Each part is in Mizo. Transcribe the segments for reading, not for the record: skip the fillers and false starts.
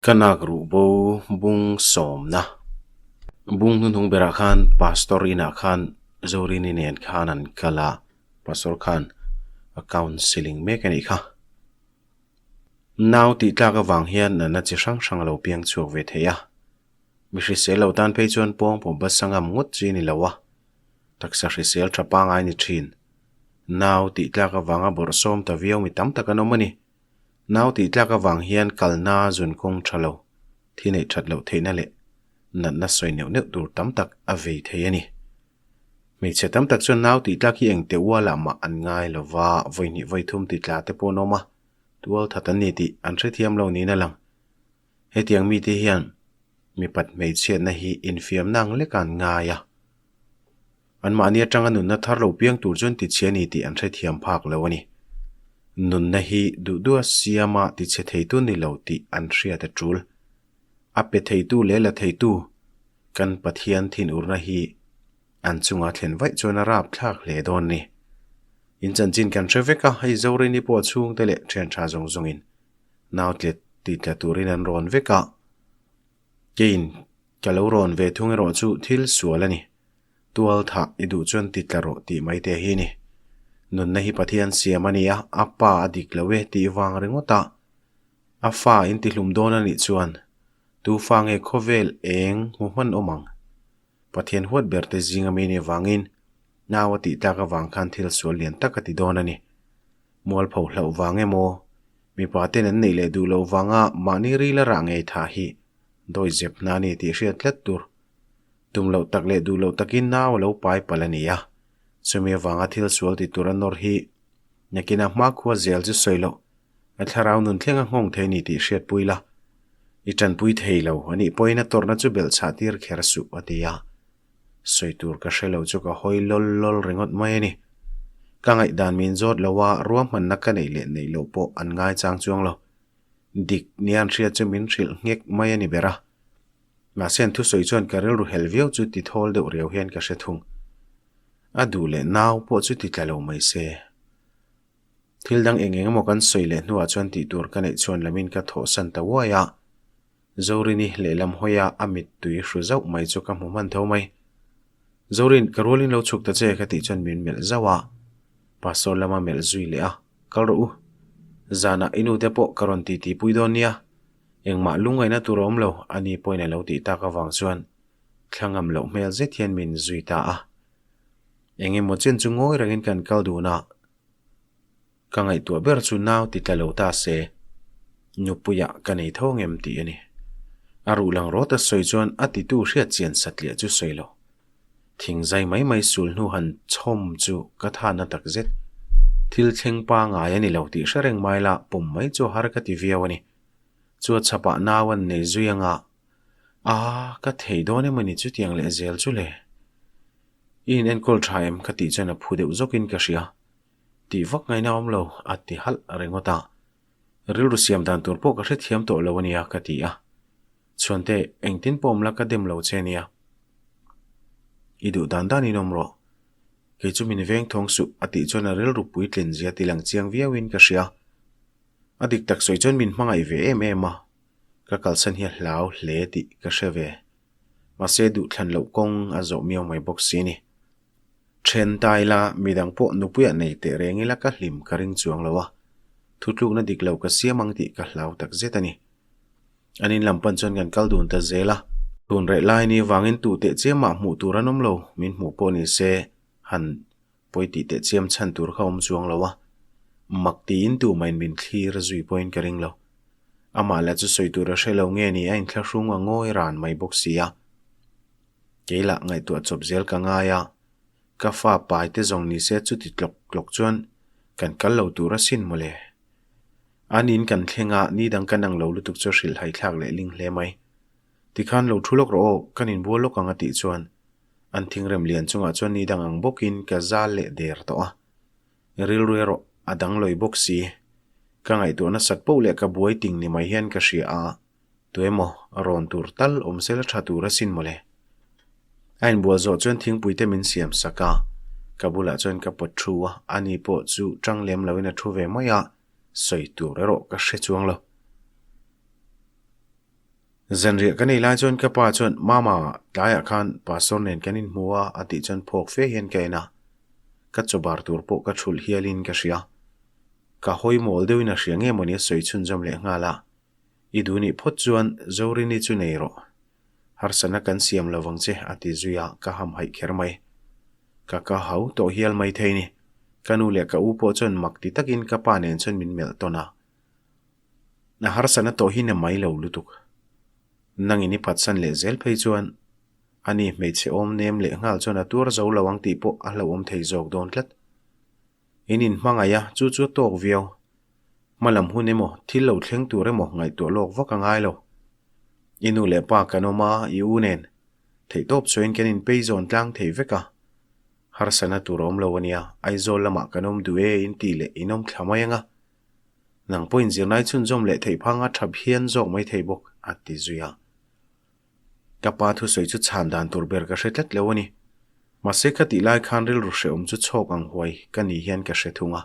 Ka nak ruh bo bung sawmna bung hnuhnung berah khan pastor inah khan Zorini nen khan an kal a, pastor khan a counselling mek a nih kha. Nau tih tlak avang hian natna chi hrang hrang a lo piang chhuak ve thei a, mi hrisel lo tan phei chuan pawng pawh basa ngam ngawt chi a ni lo a, taksa hrisel tha pangai ni thin. Nau tih tlak avanga bawrhsawm ta viau mi tam tak an awm a ni. Nau tih tlak avang hian kalna zun kawng tha lo, thi neih that loh theihna leh natna sawi neuh neuh tur tam tak a vei thei a ni. Hmeichhe tam tak chuan nau tih tlak hi engte ualah mah an ngai lo va, vawi hnih vawi thum ti tla te pawh an awm a, tual that an ni tih an hrethiam lo niin a lang. Hetiang mite hian mipat hmeichhiatna hi infiamna ang lek an ngai a. Anmahni atanga nunna thar lo piang tur chuan tichhe a ni tih an hrethiam phak lo a ni. Nunna hi duh duha siama tichhe theitu ni lo tih an hriat a tul. A pe theitu leh la theitu kan Pathian thinurna hi an chunga thlen vaih chuan a rap thlak hle dawn a ni. In chanchin kan hre vek a, hei Zorini pawh a chhungte leh thian tha zawng zawngin nau tlet ti tla turin an rawn vek a. Keiin ka lo rawn ve thung erawh chu thil sual a ni. Tual thah i duh chuan ti tla rawh tih mai te hi a ni. Nunna hi Pathian siam a ni a, a pa a dik lo e tih vang ringawt a, a fa in ti hlum dawn a nih chuan tu fa nge khawvel eng hmu hman awm ang? Pathian huat ber te zinga mi nih vangin nau a tih tlak avang khan thil sual lian tak a ti dawn a ni. Mualpho hlauh vang emaw, mipa ten an neih leh duh loh vanga mahni ril a rah ngei thah hi dawi zep hna a ni tih hriat tlat tur. Tum loh tak leh duh loh takin nau a lo pai palh a ni a, chumi avanga thil sual ti tur a nawr hi nakin a hmakhua zel chu sawi loh, a thlarau nun thleng a nghawng thei a ni tih hriatpui la, i tanpui thei lo a nih pawhin a tawrhna chu belh chhah tir kher suh a ti a. Sawi tur ka hre lo chu ka hawi lawl lawl ringawt mai a ni. Ka ngaihdan min zawt lo a, ruahmanna ka neih leh neih loh pawh an ngaichang chuang lo. Dik nia an hriat chu min hrilh nghek mai a ni ber a. Mahse an thusawi chuan ka rilru hel viau chu ti thawl deuh riau hian ka hre thung. A duh leh nau pawh chu ti tla lo mai se. Thil dang eng eng emaw kan sawi leh hnuah chuan tih tur ka neih chuan lamin ka thawhsan ta uai a. Zorini lehlam hawia a mittui hru zauh mai chu ka hmu hman tho mai. Zorin, ka rualin lo chhuk ta che ka tih chuan min melh zauh a. Pastor lama melh zui leh a, Kal rawh u. Zanah i nute pawh ka rawn titi pui dawn nia. Engmah lungngaihna tur a awm lo, a ni pawhin a lo tih tak avang chuan thla ngam loh hmel zet hian min zui ta a. Eng emaw chen chu ngawi rengin kan kal dun a, ka ngaihtuah ber chu nau ti tla lo ta se, nupuiah ka nei tho ngem tih a ni. A ruh lang rawt a sawi chuan a titu hriat chian satliah chu sawi lo. Thing zai mai mai sul hnu han chhawm chu ka than a tak zet. Thil thleng pangai a ni lo tih hre reng mai la pawm mai chu har ka ti viau a ni. Chu a chhapah nau an nei zui anga, A, ka thei dawn emaw ni chutiang leh zel chu le. I in enkawl tha em ka tih chuan a phu deuh zawkin ka hria. Tih vak ngaihna awm lo, a ti halh ringawt a. Rilru siam dan tur pawh ka hrethiam tawh lo ania ka ti a. Chhuante, engtin pawh awm la ka dem lo che ania. I duh dan dan in awm rawh. Kei chu min veng thawng suh, a tih chuan a rilru puitlin zia ti lang chiang viauin ka hria. A dik tak sawi chuan min hmangaih ve em em a, ka kalsan hi a hlau hle tih ka hre ve. Mahse duhthlan loh kawng a zawh miau mai bawk si a ni. Then ta ila midang pawh nupuiah nei teh reng ila ka hlim ka ring chuang lo a, thutlukna dik lo ka siam ang tih ka hlau tak zet a ni. An in lam pan chuan kan kal dun ta zel a. Tun reh lai ni vangin tuh teh chiamah hmuh tur an awm lo, min hmuh pawh ni se han Pawi tih teh chiam chhan tur kha awm chuang lo a, mak tiin tumahin min thlir zui pawhin ka ring lo. Amah lah chu sawi tur a hre lo nge ni a inthlahrung a ngawi ran mai bawk si a. Kei lah ngaihtuah chawp zel ka ngai a, ka fa pai te zawng ni se chuti tlawk tlawk chuan kan kal lo tur asin mawle. An in kan thleng a, ni dang kan ang lo lutuk chu hrilhhai thlak leh ling hle mai. Tikhan lo thu lawk rawh aw, kan inbual lawk ang a tih chuan An thingrem lian chungah chuan ni dang ang bawkin ka zal leh der tawh a. Rilru erawh a dang lawi bawk si. Ka ngaihtuah nasat poh leh ka buai ting ni mai hian ka hria a, tuemaw rawn tur tal awm sela tha tur asin mawle. A inbual zawh chuan thingpui te min siam sak a, ka bulah chuan ka pawt thu a, ani pawh chu tang lem loin a thu ve mai a, sawi tur erawh ka hre chuang lo. Zanriah ka nei lai chuan ka pa chuan, Mama, tlaiah khan Pastor nen kan inhmu a, a tih chuan phawk fe hian ka en a. Ka chaw bar tur pawh ka thulh hialin ka hria. Ka hawi mawl deuhin a hria nge mawni a sawi chhunzawm leh nghal a. I duh nih phawt chuan Zorini chu nei rawh. Harsatna kan siam lo vang che, a ti zui a, ka hamhaih kher mai. Ka ka hau tawh hial mai thei ni. Ka nu leh ka u pawh chuan mak ti takin ka pa nen chuan min melh tawn a. A harsatna tawh hi na mai lo lutuk. Nangin i phatsan leh zel phei chuan ani hmeichhe awm nem leh nghal chuan a tuar zo lo ang tih pawh a hlauhawm thei zawk dawn tlat. In inhmangaih a, chu chu a tawk viau. Hmalam hun emaw, thil lo thleng tur emaw ngaihtuah lawk vak a ngai lo. I nu leh pa kan awm a, i u nen. Theihtawp chuain kan inpei zawn tlang thei vek a. Harsatna tur a awm lo a nia, Aizawl lamah kan awm duh e in tih leh in awm thla mai ang a. Nang pawhin zirlai chhunzawm leh theih phanga tha phian zawk mai thei bawk, a ti zui a. Ka pa thusawi chu chhan dan tur ber ka hre tlat lo a ni. Mahse ka tih lai khan rilru hrehawm chu chhawk ang huai ka ni hian ka hre thung a.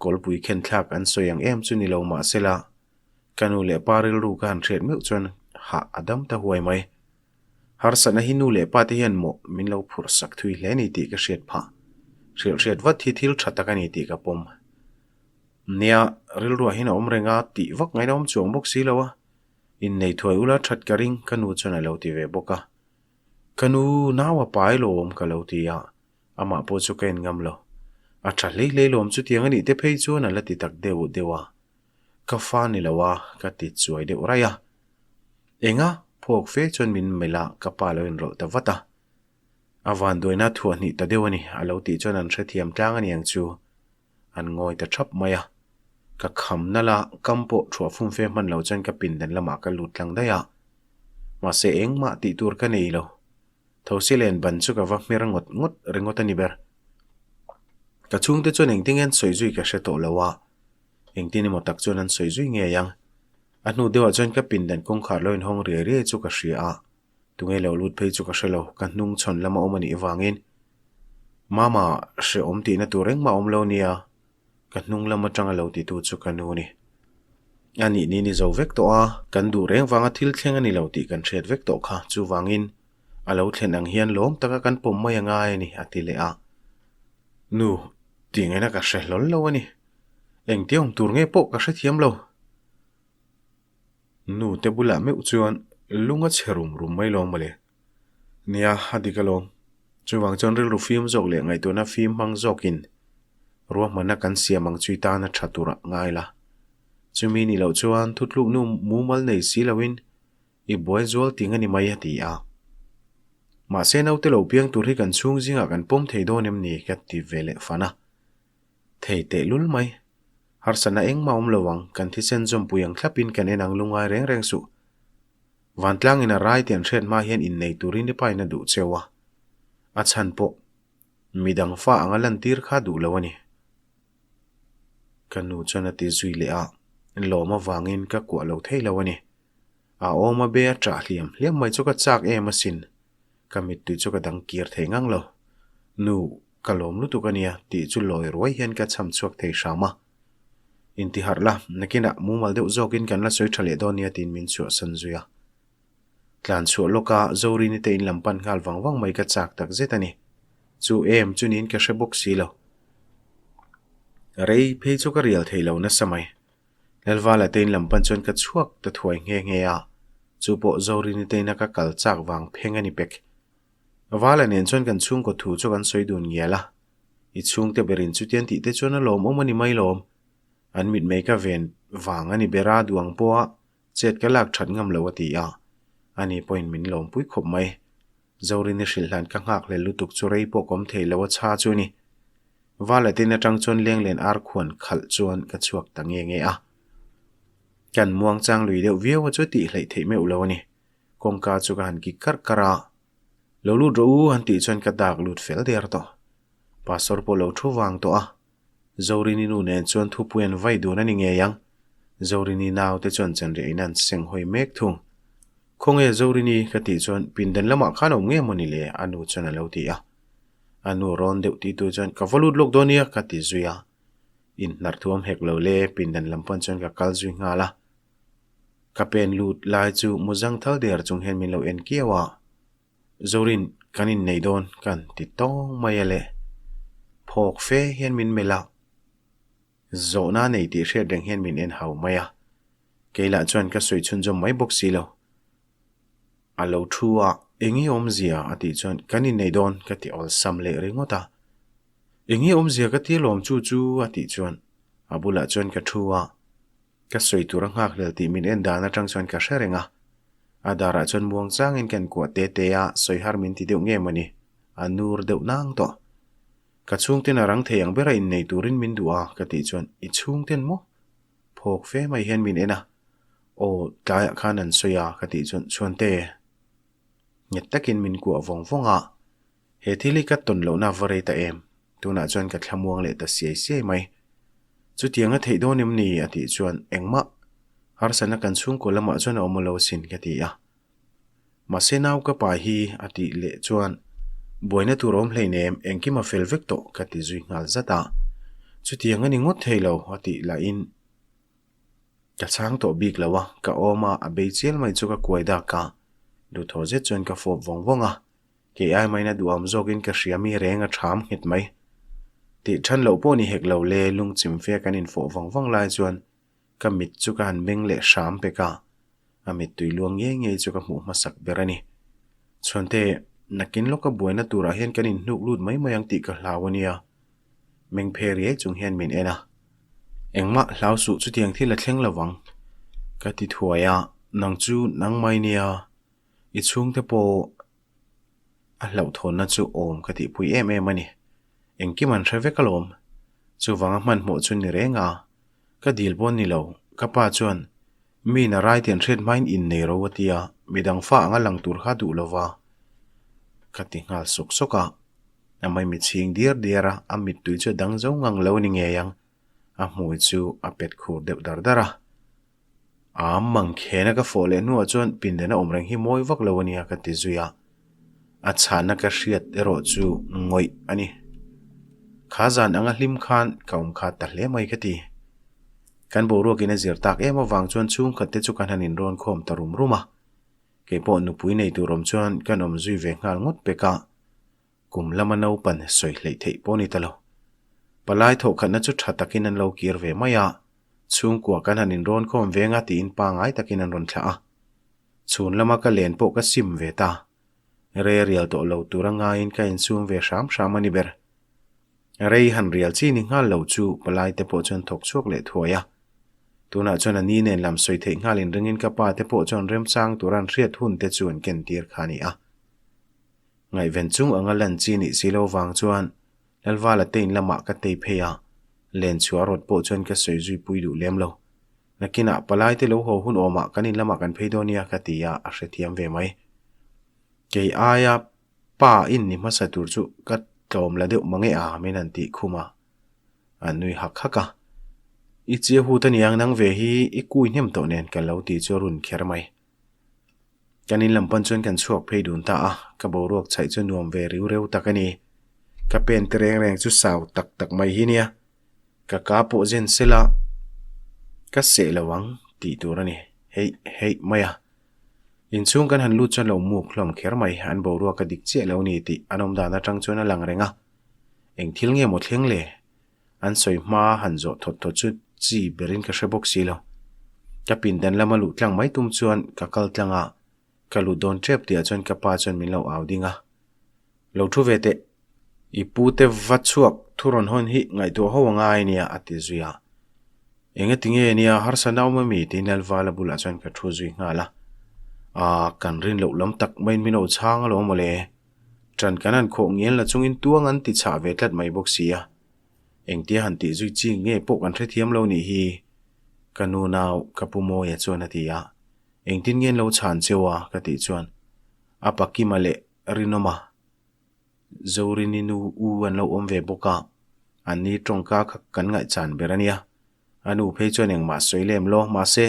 Kawlpui khen thlak an sawi ang em chu ni lo mahsela ka nu leh pa rilru ka han hriat meuh chuan hah a dam ta huai mai. Harsatna hi nu leh pa te hian mawh min lo phurh sak thui hle ni tih ka hriat phah. Hrilh hriat vat hi thil tha tak a ni tih ka pawm. Nia, rilruah hian a awm reng a, tih vak ngaina awm chuang bawk si lo a. Innei thuai ula that ka ring, ka nu chuan a lo ti ve bawk a. Ka nu, nau a pai lawm ka lo ti a, amah pawh chu ka en ngam lo. A tha hlei hlei lawm chutiang a nih te phei chuan a la ti tak deuh deuh a. Ka fa ni lo a, ka ti chuai deuh raih a. Enga? Phawk fe chuan min melh a, ka pa lo inrawlh ta vat a. A vanduaina thuahhnih ta deuh a ni, a lo tih chuan an hrethiam tlang a niang chu. An ngawi ta thap mai a. Ka kham nalh a, kam pawh thuah fum fe hman lo chuan ka pindan lamah ka lut tlang daih a. Mahse engmah tih tur ka nei lo. Thosi len ban chu ka va hmer ngawt ngawt ringawt a ni ber. Ka chhungte chuan engtin nge an sawi zui ka hre tawh lo a. Engtin emaw tak chuan an sawi zui ngei ang. A hnu deuhah chuan ka pindan kawngkhar lo inhawng riai riai chu ka hria a. Tunge lo lut phei chu ka hre lo, ka hnung chhawn lama awm a nih vangin. Mama, hrehawm tihna tur engmah a awm lo nia, ka hnung lam atanga lo titu chu ka nu a ni. A nih ni ni zo vek tawh a, kan duh reng vanga thil thleng a ni lo tih kan hriat vek tawh kha, chuvangin a lo thlen ang hian lawm taka kan pawm mai a ngai a ni, a ti leh a. Nu, tih ngaihna ka hre hlawl lo a ni. Engtia awm tur nge pawh ka hrethiam lo. Nu te bulah meuh chuan lung a chhe rum rum mai lawng mawle. Nia, a dik alawm. Chuvang chuan rilru fim zawk leh ngaihtuahna fim hmang zawkin ruahmanna kan siam ang chui tan a tha tur ah ngai la. Chumi nih loh chuan thutluk nu mumal nei si loin i buai zual ting a ni mai a ti a. Mahse naute lo piang tur hi kan chhung zingah kan pawm thei dawn em ni ka ti ve leh fan a. Thei teh lul mai. Harsatna engmah awm lo ang, kan thisen zawmpui ang thlapin kan en ang lungai reng reng suh. Vantlangin a rai tih an hriat hma hian innei turin i pain a duh cheu a. A chhan pawh midang fa anga lantir kha duh lo a ni. Ka nu chuan a ti zui leh a, lawm avangin ka kuah lo thei lo a ni. A awm a be a ṭah hliam hliam mai chu ka chak em asin. Ka mittui chu ka dang kir thei ngang lo. Nu, ka lawm lutuk a nia tih chu lawi ruai hian ka chham chhuak thei hram a. Intiharh la, nakinah mumal deuh zawkin kan la sawi tha leh dawn nia tiin min chhuahsan zui a. Tlan chhuah lawka Zorini te in lam pan nghal vang vang mai ka chak tak zet a ni. Chu em chu niin ka hre bawk si lo. Rei phei chu ka rial thei lo nasa mai. Lalvala te in lam pan chuan ka chhuak ta thuai nghe nghe a, chu pawh Zorini te ina ka kal chak vang pheng a ni pek. Vala nen chuan kan chhungkaw thu chu kan sawi dun ngial a, I chhungte berin chutian tih te chuan a lawmawm a ni mai lawm. An mitmei ka ven vang a ni ber a, duang pawha chet ka lak that ngam lo a ti a, ani pawhin min lawmpui khawp mai. Zorini hrilh hlan ka nghak hlel lutuk chu rei pawh ka awm thei lo a chha chu a ni. Vala tin atang chuan lenglen ar khuan khalh chuan ka chhuak ta nge nge a. Kan muang chang lui deuh viau a chu tih hleih theih meuh lo a ni. Kawngka chu ka han kik karh karh a, Lo lut rawh u han tih chuan ka dak lut fel der tawh. Pastor pawh lo thu vang tawh a. Zorini nu nen chuan thupui an vai dun a ni ngei ang. Zorini naute chuan chanriah in an seng hawi mek thung. Khawnge Zorini ka tih chuan pindan lamah khan a awm nge mawni le a nu chuan a lo ti a. A nu rawn deuh ti tu chuan ka va lut lawk dawn nia ka ti zui a. Inhnar thuam hek lo le pindan lam pawn chuan ka kal zui nghal a. Ka pen lut lai chu muzang thal der chung hian min lo en kiau a. Zorin, kan innei dawn kan ti tawng mai a le. Phawk fe hian min melh a. Zawhna nei tih hriat reng hian min en hau mai a. Kei lah chuan ka sawi chhunzawm mai bawk si lo. A lo thu a, Eng i awmzia? a tih chuan, Kan innei dawn ka ti awlsam leh ringawt a. Eng i awmzia ka ti alawm chu chu a tih chuan, a bulah chuan ka thu a. Ka sawi tur a nghak hlel tih min en dan atang chuan ka hre reng a. A darah chuan muang changin ka inkuah te te a, sawi har min ti deuh nge mawni, a nur deuh nang tawh. Ka chhungten a rang thei ang bera innei turin min duh a, ka tih chuan, I chhungten maw? Phawk fe mai hian min en a. Aw, tlaiah khan an sawi a, ka tih chuan, Chhuante! Nghet takin min kuah vawng vawng a. He thil hi ka tawn lohna va rei ta em? Tunah chuan ka thlamuang leh ta siai siai mai. Chutiang a theih dawn em ni? a tih chuan, Engmah! Harsatna kan chhungkaw lamah chuan a awm lo asin ka ti a. Mahse nau ka pa hi a tih leh chuan, Buaina tur awm hleinem, engkim a fel vek tawh ka ti zui nghal zat a. Chutiang a ni ngawt thei lo a tih lahin ka chhang tawh bik lo a, ka awm a, a bei chial mai chu ka kuai dak a, duhthaw zet chuan ka fawp vawng vawng a. Kei ai maina duham zawkin ka hria mi reng a ṭham nghet mai. Tih ṭhan loh pawh ni hek lo le, lungchim fe kan infawh vang vang lai chuan ka mit chu ka han meng leh hram pek a, a mittui luang ngei ngei chu ka hmuh hmasak ber a ni. Chhuante, nakin lawka buaina turah hian kan inhnuk lut mai mai ang tih ka hlau a nia. Meng phe riai chung hian min en a. Engmah hlau suh chutiang thil a thleng lovang, ka ti thuai a, nang chu nangmai nia. I chhungte pawh a hlauhthawnna chu awm ka tihpui em em a ni. Engkim an hre vek alawm. Chuvanga hmanhmawh chu ni reng a, ka dil pawh ni lo. Ka pa chuan, Mi na rai tian hriat hmain innei ro a ti a, midang fa anga lang tur kha duh lova. Ka ti nghal sawk sawk a. A maimi chhing diar diar a, a mittui chu a dang zo ngang lo a ni ngei ang. A hmui chu a pet khur deuh dar dar a. A mangkhena ka fawh leh hnuah chuan pindan a awm reng hi mawi vak lo a nia ka ti zui a. A chhana ka hriat erawh chu ngawih a ni. Kha zan anga hlim khan ka awm khat ta hle mai ka ti. Kan boruakin a zir tak em avang chuan chhungkhat te chu kan han inrawn khawm ta rum rum a. Keipawh nupui nei tur awm chuan kan awm zui ve nghal ngawt pek a. Kum lama naupan sawi hleih theih pawh ni ta lo. Palai thawhkhatna chu tha takin an lo kir ve mai a, chhungkua kan han inrawn khawm veng a tiin pangai takin an rawn thlah a. Chhun lama ka len pawh ka sim ve ta. Rei rial tawh lo tura ngaiin ka insum ve hram hram a ni ber. Rei han rial chi ni nghal lo chu palai te pawh chuan thawk chhuak leh thuai a. Tunah chuan a ni nen lam sawi theih nghal inringin ka pa te pawh chuan remchang tura an hriat hun te chu an ken tir kha a ni a. Ngaihven chung anga lan chi nih si lo vang chuan Lalvala te in lamah ka tei phei a, len chhuah rawt pawh chuan ka sawi zui pui duh lem lo. Nakinah palai te lo haw hun awmah kan in lamah kan phei dawn nia ka ti a, a hrethiam ve mai. Kei aia pa in ni hmasa tur chu ka tlawm la deuh mange a min han tih khum a, a nui hak hak a. I chia hut aniang nang ve hi i kui hnem tawh nen ka lo ti chu a run kher mai. Kan in lam pan chuan kan chhuak phei dun ta a, ka boruak chhaih chu nuam ve riu reu tak a ni. Ka pen te reng reng chu sau tak tak mai hi nia. Ka ka pawh zen sela ka seh lo ang tih tur a ni heih heih mai a. Inchhung kan han lut chuan lo muk hlawm kher mai, an boruak a dik chiah lo ni tih an awm dan atang chuan a lang reng a. Eng thil nge maw thleng le? An sawi hma han zawh thawt thawt chu chi berin ka hre bawk si lo. Ka pindan lama luh tlang mai tum chuan ka kal tlang a, ka lut dawn tep tihah chuan ka pa chuan min lo au ding a. Lo thu ve teh, i pu te va chhuak thu rawn hawn hi ngaihtuah ho a ngai nia a ti zui a. Engati nge nia harsa na awm ami tiin Lalvala bulah chuan ka thu zui nghal a. Aa, kan rin loh lam tak maiin min lo chhang alawm mawle. Ṭan kan han khawh ngial na chungin tuang an ti chhah ve tlat mai bawk si a. Engtia han tih zui chi nge pawh kan hrethiam lo nih hi, ka nu nau ka pu Mawia chuan a ti a. Engtin nge an lo chhan cheu a? ka tih chuan a pa Kima leh Rinawma, Zorini nu u an lo awm ve bawk a, anni tawngka kha kan ngaihchan ber a nia. A nu phei chuan engmah sawi lem lo, mahse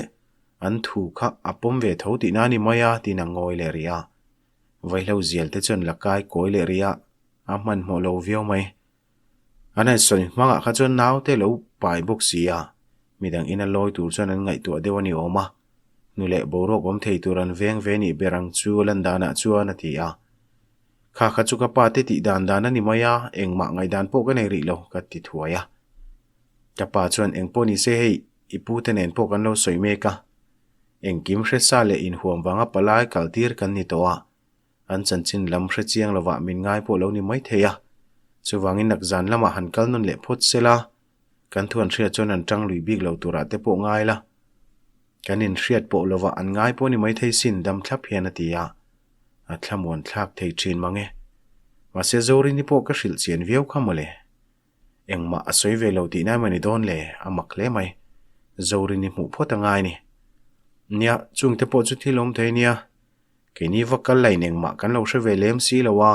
an thu kha a pawm ve tho tihna a ni mai a, tiin a ngawi leh rih a. Vaihlo zial te chuan la kai kawi leh rih a, a hmanhmawh lo viau mai. An han sawi hmangah kha chuan naute lo pai bawk si a, midang ina lawi tur chuan an ngaihtuah deuh a ni awm a. Nu leh boruak awm thei tur an veng ve nih ber ang chu lan danah chuan a ti a. Kha kha chu ka pa te tih dan dan a ni mai a, engmah ngaihdan pawh ka nei rih lo, ka ti thuai a. Ka pa chuan eng pawh ni se hei, i pu te nen pawh kan lo sawi mek a. Engkim hresa leh inhuam vanga palai kaltir kan ni tawh a, an chanchin lam hre chiang lovah min ngai pawh lo ni mai thei a. Chuvangin nakzan lamah han kal nawn leh phawt se la, Kan thuan hriat chuan an tang lui bik lo turah te pawh ngai la. Kan inhriat pawh lovah an ngai pawh ni maithei sin dam thlap hian a ti a. A thlamuan thlak thei thin mang e. Mahse Zorini pawh ka hrilh chian viau kha mawle. Engmah a sawi ve lo tihna emaw ni dawn le, a mak hle mai. Zorini hmuh phawt a ngai ni. Nia, chungte pawh chu thil awm thei nia. Keini va kal lain engmah kan lo hre ve lem si lo a.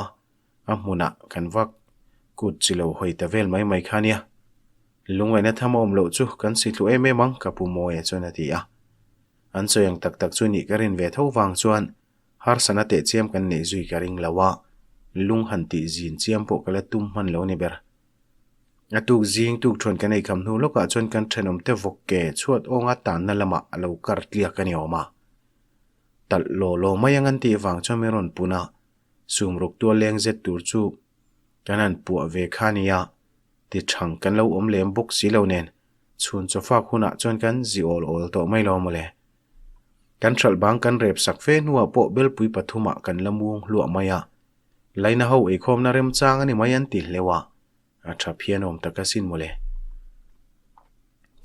A hmunah kan vak kut chi lo hawi ta vel mai mai kha nia. Lungaihna tham a awm loh chu kan si thlu em em ang ka pu Mawia chuan a ti a. An sawi ang tak tak chu nih ka rin ve tho vang chuan harsana teh chiam kan neih zui ka ring lo a, lung han tih zin chiam pawh ka la tum hman lo ni ber. A tuk zing tuk thuan kan eikham hnu lawkah chuan kan thenawmte vawk ke chhuat awnga tanna lamah a lo kar tliak a ni awm a. Talh law law mai ang an tih vang chuan min rawn pun a, Sumruk tual leng zet tur chu kan han puah ve kha nia, ti thang kan lo awm lem bawk si lo nen chhun chawfak hunah chuan kan zi awl awl tawh mai lo mawle. Kan hralh bang kan rep sak fe hnuah pawh belpui pathumah kan la mung hluah mai a, laina ho eikhawmna remchang a ni mai an ti hleuh a, a tha phian awm tak asin mawle.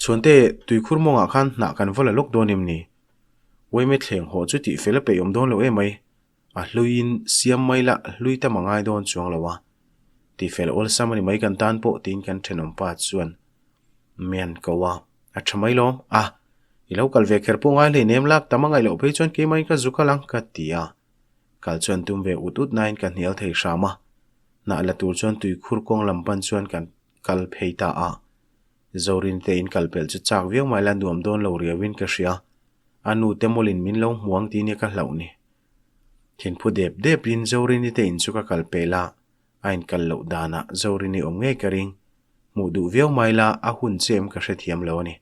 Chhuante, tuikhur mawngah khan hnah kan va la lawk dawn em ni? Uaime thleng haw chu tihfel a peih awm dawn lo emai. A hluiin siam mai la, hlui tam a ngai dawn chuang lo a. Tifel awlsam a ni mai kan tan pawh tiin kan thenawm pa chuan mian ko a, a tha mai lawm a, i lo kal ve kher pawh ngai hlei nem lak tam a ngaih loh phei chuan keimahin ka zu kal ang ka ti a. Kal chuan tum ve ut ut nain ka hnial thei hram a, hnah la tur chuan tuikhur kawng lam pan chuan kan kal phei ta a. Zorin te in kal pelh chu chak viau mai la nuam dawn lo riauin ka hria, a nu te mawlin min lo hmu ang tih nia ka hlauh ni. Thinphu dep depin Zorini te in chu ka kal pel a, a inkal loh danah Zorini awm ngei ka ring. Hmuh duh viau mai la, a hun che em ka hrethiam lo a ni.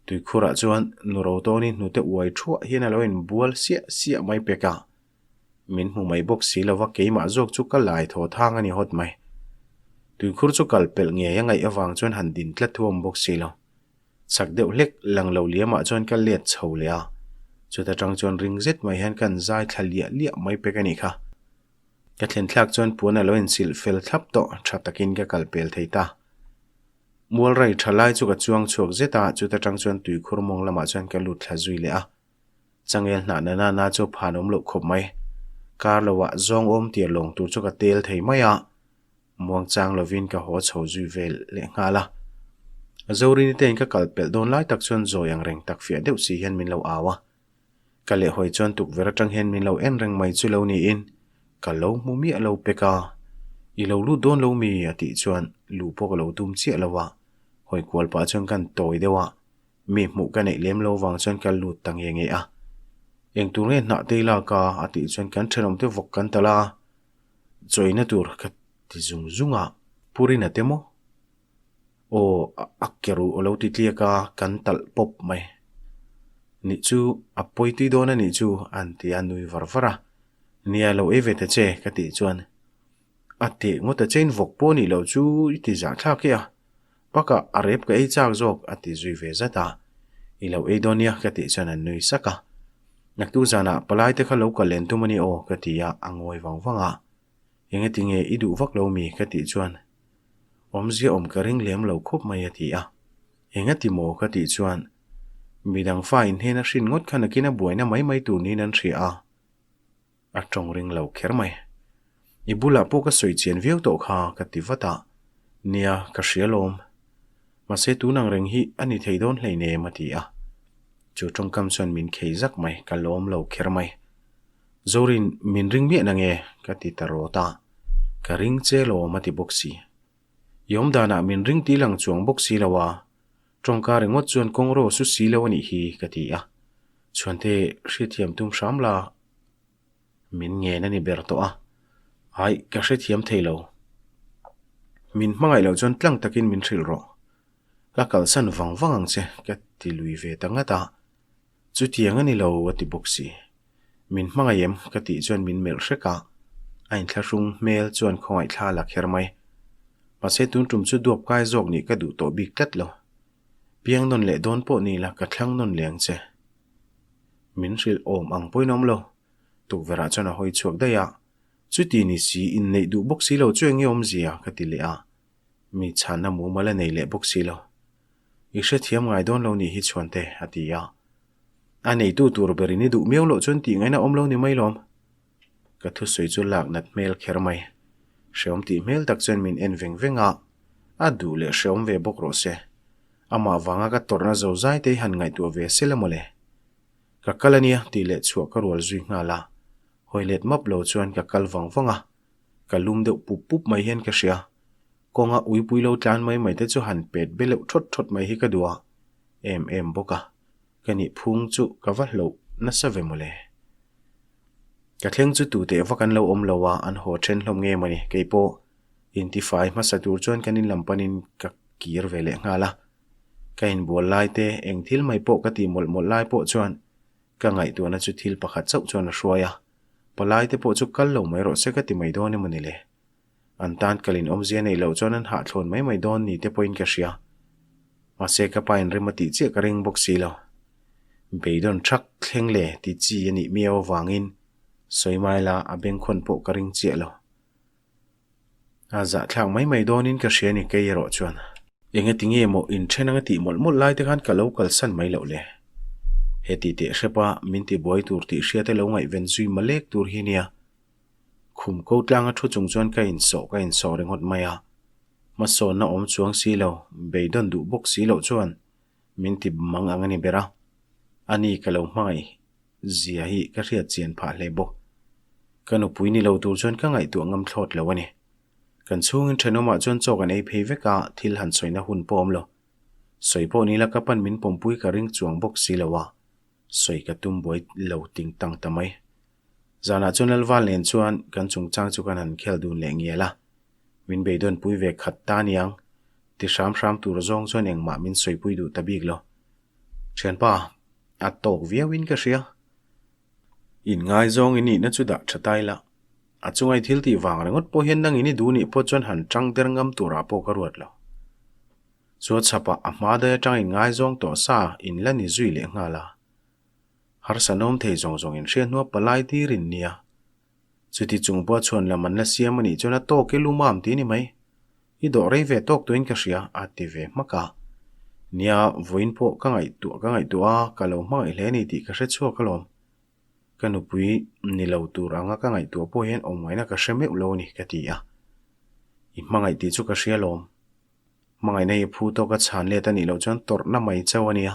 Tuikhurah chuan nu Rotawni hnute uai thuah hian a lo inbual siah siah mai pek a. Min hmu mai bawk si lova keimah zawk chu ka lai thaw thang a ni hawt mai. Tuikhur chu kal pelh ngei a ngaih avang chuan han din tlat thu awm bawk si lo. Chak deuh hlek lang lo liamah chuan ka let chho leh a, chuta tang chuan ring zet mai hian ka zai thla liah liah mai pek a nih kha. Ka thlen thlak chuan puan a lo insilh fel thlap tawh, tha takin ka kal pel thei ta. Mual rai tha lai chu ka chuang chhuak zet a, chuta tang chuan tuikhur mawng lamah chuan ka lut thla zui leh a. Changel hnah na na na chu phan awm loh khawp mai. Kar loah zawng awm tir lawng tur chu ka tel thei mai a. Muangchang lovin ka haw chho zui vel leh nghal a. Zorini tein ka kal pelh dawn lai tak chuan zawi ang reng tak fiah deuh si hian min lo au a. Ka lehhawi chuan tukverh atang hian min lo en reng mai chu lo niin ka lo hmu miah lo pek a. I lo lut dawn lo mi? a tih chuan luh pawh ka lo tum chiah lo a. Hawi kual pah chuan kan tawi deuh a. Mi hmuh ka neih lem lo vang chuan ka lut ta nge nge a. Eng tur nge hnah te i lak a? a tih chuan kan thenawmte vawk kan tal a. Chawina tur ka ti zung zung a, Purina te maw? Aw, a ke ruh a lo ti tliak a, kan talh pawp mai. Nih chu, a pawi tui dawn a nih chu, an ti a nui var var a. Nia, lo ei ve ta che, ka tih chuan. A teh ngawt a chain vawk pawh nih loh chu i ti zahthlak e a. Bakah a rep ka ei chak zawk a ti zui ve zat a. I lo ei dawn nia ka tih chuan an nui sak a. Naktuk zanah palai te kha lo kal len tum a ni aw ka ti a, a ngawi vang vang a. Engati nge i duh vak lo mi ka tih chuan awmzia awm ka ring lem lo khawp mai a ti a. Engati maw ka tih chuan midang fa inhnen a hrin ngawt kha nakin a buaina mai mai tur niin an hria a. A tawng ring lo kher mai. I bulah pawh ka sawi chian viau tawh kha ka ti vat a, nia ka hria lawm. Mahse tun ang reng hi a ni thei dawn hleinem a ti a. Chu tawngkam chuan min khei zak mai, ka lawm lo kher mai. Zorin min ring miah nange ka ti ta rawt a, ka ring che lawm a ti bawk si. I awm danah min ring ti lang chuang bawk si lo a, tawngka ringawt chuan kawngro su si lo a nih hi ka ti a. Chhuante hriathiam tum hram la min ngen a ni ber tawh a, aih ka hrethiam thei lo. Min hmangaih loh chuan tlang takin min hrilh rawh. Ka kalsan vang vang ang che ka ti lui ve ta ngat a. Chutiang a ni lo a ti bawk si. Min hmangaih em? ka tih chuan min melh hrek a, a inthlahrung hmel chuan khawngaih thla la kher mai. Mahse tun tum chu duap kai zawk nih ka duh tawh bik tlat lo. Piang nawn leh dawn pawh ni la ka thlang nawn leh ang che. Min hrilh awm ang pawhin awm lo. Tukverhah chuan a hawi chhuak daih a, Chuti ni si inneih duh bawk si lo chu eng nge awmzia? ka ti leh a, mi chhanna mumal a nei leh bawk si lo. I hrethiam ngai dawn lo nih hi Chhuante, a ti a. A neitu tur berin i duh miau loh chuan tih ngaihna awm lo ni mai lawm. Ka thusawi chu lak nat hmel kher mai. Hreawm tih hmel tak chuan min en veng veng a, a duh leh hreawm ve bawk rawh se. Amah vanga ka tawrhna zo zai te hi han ngaihtuah ve se la mawle. Ka kal a nia tih leh chhuah ka rual zui nghal a, hawi let map lo chuan ka kal vang vang a, ka lum deuh pup pup mai hian ka hria. Kawnga uipui lo tlan mai mai te chu han pet be leuh thawt thawt mai hi ka duh a, em em bawk a, ka nih phung chu ka va hloh nasa ve mawle. Ka thleng chu tute vak an lo awm lo a, an haw then hlawm nge mawni, kei pawh intifai hmasa tur chuan kan inlam panin ka kir ve leh nghal a. Ka inbual lai te, eng thil mai pawh ka tih mawlh mawlh lai pawh chuan ka ngaihtuahna chu thil pakhat chauh chuan a hruai a, palai te pawh chu kal lo mai rawh se ka ti mai dawn emaw ni le. An tan kalin awmzia neih loh chuan an hahthlawn mai mai dawn ni te pawhin ka hria. Mahse ka pa inrem a tih chiah ka ring bawk si lo. Beidawn thak thleng le ti chi a nih miau avangin sawi mai la a bengkhawn pawh ka ring chiah lo. A zahthlak mai mai dawnin ka hria ni kei erawh chuan. Engati nge maw inthen anga tih mawlh mawlh lai te khan ka lo kalsan mai loh le. Heti teh hrepa min tibuai tur tih hriate lo ngaihven zui malek tur hi nia. Khum ko tlanga thu chung chuan ka insawh ka insawh ringawt mai a. Hmasawnna awm chuang si lo, beidawn duh bawk si loh chuan min ti mang ang a ni ber a. Ani ka lo hmangaih zia hi ka hriat chian phah hle bawk. Ka nupui ni lo tur chuan ka ngaihtuah ngam thlawt lo a ni. Kan chhungin thenawmah chuan chaw kan ei phei vek a, thil han sawina hun pawh awm lo. Sawi pawh ni la ka pan min pawmpui ka ring chuang bawk si lo a, sawi ka tum buai lo ting tang ta mai. Zanah chuan Lalval nen chuan kan chungchang chu kan han khel dun leh ngial a, min beidawn pui ve khat ta niang, ti hram hram tur zawng chuan engmah min sawipui duh ta bik lo. Thianpa, a tawk viauin ka hria. Inngaizawng i nihna chu dah tha tai la. A chunga i thil tih vang ringawt pawh hian nangin i duh nih pawh chuan han tang der ngam turah pawh ka ruat lo. Chu a chhapah a hma daih atang inngaizawng tawh sa in la ni zui leh nghal a. Harsa nawm thei zawng zawng in hriat hnua palai tir in nia. Chuti chung pawh chhuan lam an la siam a nih chuan a tawk i lumam ti ni mai. I dawh rei ve tawk tuin ka hria a ti ve hmak a. Nia, vawiin pawh ka ngaihtuah ka ngaihtuah a, ka lo hmangaih hle a ni tih ka hre chhuak alawm. Ka nupui ni lo tur anga ka ngaihtuah pawh hian awm ngaihna ka hre meuh lo a ni ka ti a. I hmangaih tih chu ka hria alawm. Hmangaihna hi phu tawka chhan let a nih loh chuan tawrhna mai chauh a nia.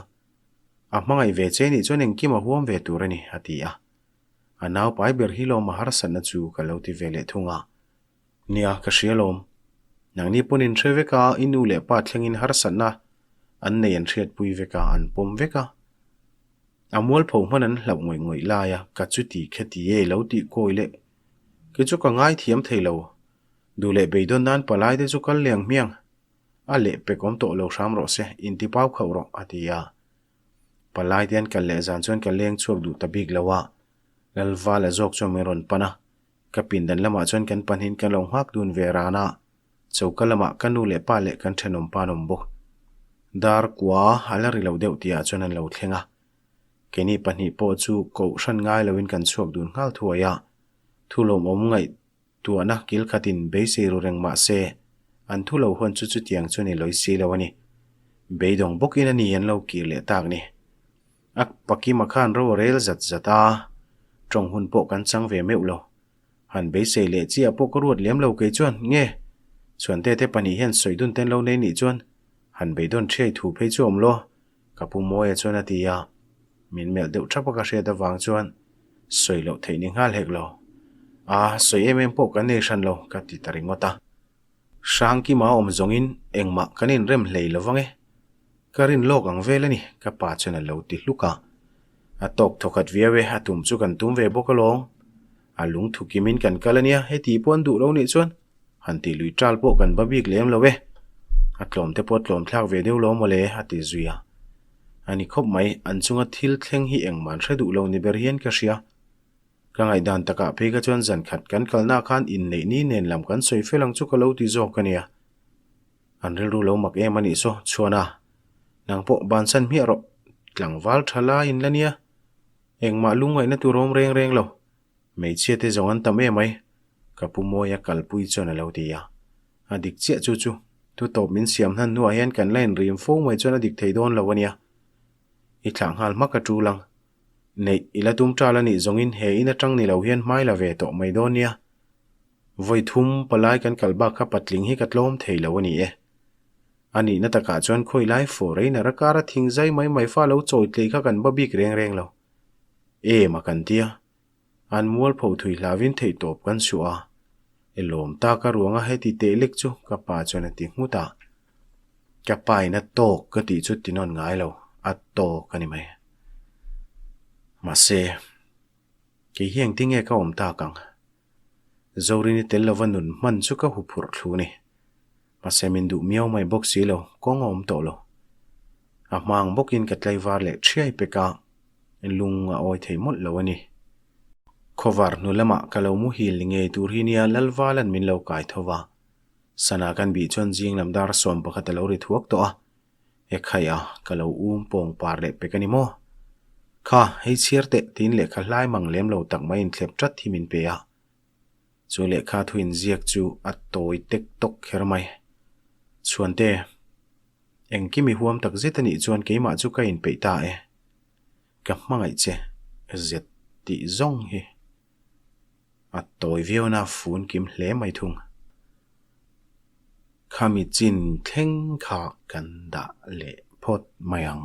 A hmangaih ve che nih chuan engkim a huam ve tur a ni, a ti a. A naupai ber hi lawm a harsatna chu ka lo ti ve leh thung a. Nia, ka hria lawm. Nangni pawn in hre vek a, i nu leh pa thlengin harsatna an nei an hriatpui vek a, an pawm vek a. A mualpho hman an hlauh ngawih ngawih lai a, ka chuti kheti e lo tih kawi leh. Kei chu ka ngaithiam thei lo. Duh leh beidawn nan palai te chu kal leng hmiang. A leh pek awm tawh lo hram rawh se, inti pau khauh rawh, a ti a. Palai te an kal leh zan chuan ka leng chhuak duh ta bik lo a, Lalvala zawk chuan min rawn pan a. Ka pindan lamah chuan kan pahnihin kan lo nghak dun ve ran a, choka lamah ka nu leh pa leh kan thenawm pa an awm bawk. Dar kua a la ri lo deuh tihah chuan an lo thleng a. Keini pahnih pawh chu kohhran ngai loin kan chhuak dun nghal thuai a, thu lawmawm ngaih Tuahna kil khatin beisei ru reng mah se, an thu lo huan chu chutiang chu ni lawi si lo a ni. Beidawng bawkin a ni an lo kir leh tak ni. A Pakima khan ro a rel zat zat a, tawng hun pawh kan chang ve meuh lo. Han beisei leh chiah pawh ka ruat lem lo kei chuan, nge? Chhuante te pahnih hian sawi dun ten lo nei nih chuan han beidawn thiai thu phei chu awm lo. Ka pu Mawia chuan a ti a, min melh deuh thap a ka hriat avang chuan sawi loh theih ni nghal hek lo. A, sawi em em pawh kan nei hran lo, ka ti ta ringawt a. Hrangkima awm zawngin engmah kan inrem hlei lo vang e. Ka rin lawk ang vel a ni, ka pa chuan a lo ti hluk a. A tawk thawkhat viau e, a tum chu kan tum ve bawk alawm. A lungthu kimin kan kal a nia, heti pawh an duh lo nih chuan Han tih lui ṭal pawh kan ba bik lem lo e. A tlawm te pawh tlawm thlak ve deuh lo mawle, a ti zui a. A ni khawp mai, an chunga thil thleng hi engmah an hre duh lo ni ber hian ka hria. Ka ngaihdan takah phei kha chuan zan khat kan kalnaah khan inneih ni nen lam kan sawi fel ang chu ka lo ti zawk a nia. An rilru lo mak em a nih saw, Chhuana, nang pawh bansan hmiah rawh, tlangval tha lai in la nia. Engmah lungngaihna tur awm reng reng lo. Hmeichhia te zawng an tam em mai, ka pu Mawia kalpui chuan a lo ti a. A dik chiah chu chu, thu tawp min siam hnan hnuah hian kan la inrim fo mai chuan a dik thei dawn lo a nia. I thlah nghal hmak a tul ang. Neih i la tum tal a nih zawngin he in atang ni lo hian hmai la ve tawh mai dawn nia. Vawi thum palai kan kal bak kha patling hi ka tlawm thei lo a ni e. A nihna takah chuan khawi lai foreigner a kara thing zai mai mai fa lo chawi tlei kha kan ba bik reng reng lo. Em a kan tia. An mualpho thui hlavin theihtawp kan suh a. E lawm tak a ruanga heti teh lek chu ka pa chuan a ti nghut a. Ka pa in a tawk ka tih chu ti nawn ngai lo, a tawk a ni mai. Mahse, kei hi engtin nge ka awm tak ang? Zorini tel lova nun hman chu ka huphurh thlu ni. Mahse min duh miau mai bawk si lo, kawng a awm tawh lo. A hma ang bawkin ka tlaivar leh ṭhiai pek a, lung a awi thei mawlh lo a ni. Khawvar hnu lamah ka lo muhil ni ngei tur hi nia Lalvalan min lo kai tho va. Sana kan bih chuan zing lam dar 11 a lo ri thuak tawh a, Ekhai a, ka lo um pawng par leh pek a ni maw? Kha, hei chhiar teh tiin lehkha hlai mang lem lo tak mai inthlep ṭat hi min pe a. Chu lehkha thu inziak chu a tawi tek tawk kher mai. Chhuante, engkim i huam tak zet a nih chuan keimah chu ka inpeih ta e. Ka hmangaih che, zet tih zawng hi. A tawi viau na fun kim hle mai thung. Khami chin thleng kha kan dah leh phawt mai ang.